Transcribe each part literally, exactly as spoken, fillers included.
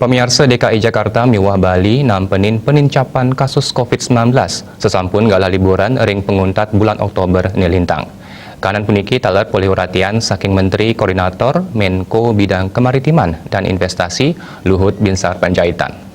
Pamiarsa, D K I Jakarta miwah Bali nampenin penincapan kasus covid sembilan belas sasampun galah liburan ring panguntat bulan Oktober nilintang. Kanan puniki taler polih uratian saking Menteri Koordinator Menko Bidang Kemaritiman dan Investasi, Luhut Binsar Panjaitan.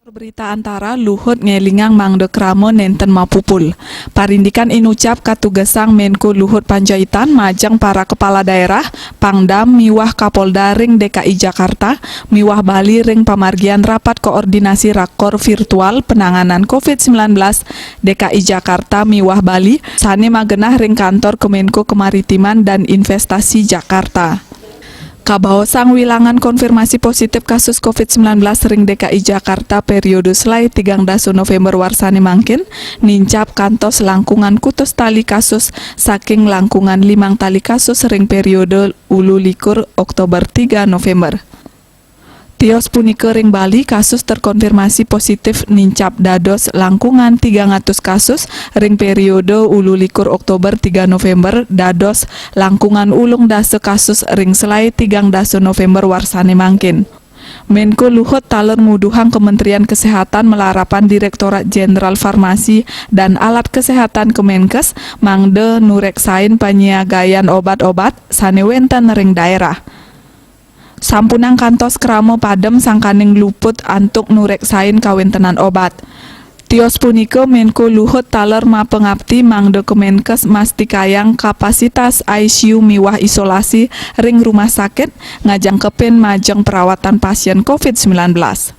Berita Antara, Luhut ngelingang mangda krama nenten mapupul. Parindikan inucap katugesang Menko Luhut Panjaitan majeng para kepala daerah, Pangdam miwah Kapolda ring D K I Jakarta miwah Bali ring pamargian rapat koordinasi rakor virtual penanganan covid sembilan belas D K I Jakarta miwah Bali sane magenah ring kantor Kemenko Kemaritiman dan Investasi Jakarta. Kabaosang wilangan konfirmasi positif kasus covid sembilan belas ring D K I Jakarta periode selae tigang dasa November warsane mangkin nincap kantos langkungan kutus tali kasus saking langkungan limang tali kasus ring periode ulu likur Oktober tiga November. Tios punika ring Bali, kasus terkonfirmasi positif nincap dados langkungan tigang atus kasus ring periode ulu likur Oktober tiga November dados langkungan ulung dasa kasus ring selae tigang dasa November warsane mangkin. Menko Luhut taler nguduhang Kementerian Kesehatan malarapan Direktorat Jenderal Farmasi dan Alat Kesehatan Kemenkes mangda nureksain panyiagayan obat-obat sane wenten ring daerah. Sampunang kantos krama padem sangkaning luput antuk nureksain kawentenan obat. Tios punika Menko Luhut taler mapangapti mangda Kemenkes mastikayang kapasitas I C U miwah isolasi ring rumah sakit ngajangkepin majeng perawatan pasien covid sembilan belas.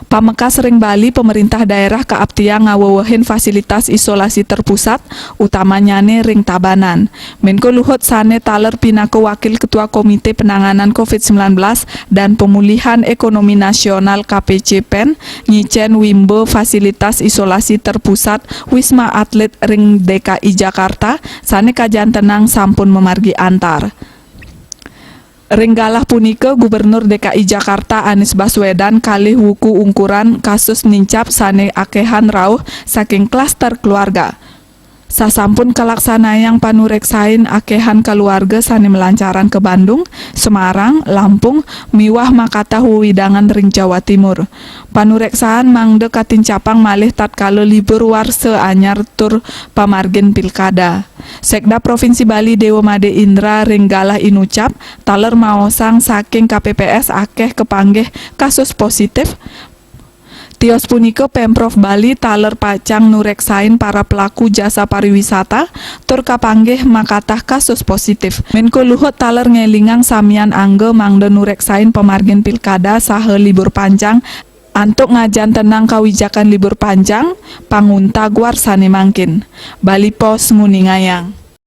Pamekas ring Bali, pemerintah daerah kaaptiang ngawewehin fasilitas isolasi terpusat, utamanyane ring Tabanan. Menko Luhut sane taler pinaka Wakil Ketua Komite Penanganan covid sembilan belas dan Pemulihan Ekonomi Nasional K P C pen ngicen wimba fasilitas isolasi terpusat Wisma Atlet ring D K I Jakarta sane kajantenang sampun mamargi antar. Ring galah punika, Gubernur D K I Jakarta Anies Baswedan kalih wuku ungkuran kasus nincap sane akehan rauh saking klaster keluarga. Sasampun kalaksanayang panureksain, akehan kaluarga sane malancaran ka Bandung, Semarang, Lampung, miwah makatah wewidangan ring Jawa Timur. Panureksaan mangda katincapang malih tatkala libur warsa anyar tur pamargin pilkada. Sekda Provinsi Bali Dewa Made Indra ring galah inucap taler maosang saking K P P S akeh kapanggih kasus positif. Tios punika Pemprov Bali taler pacang nureksain para pelaku jasa pariwisata tur kapanggih makatah kasus positif. Menko Luhut taler ngelingang samian angga mangda nureksain pamargin pilkada saha libur panjang antuk ngajantenang kawijakan libur panjang panguntag warsane mangkin. Bali Post nguningayang.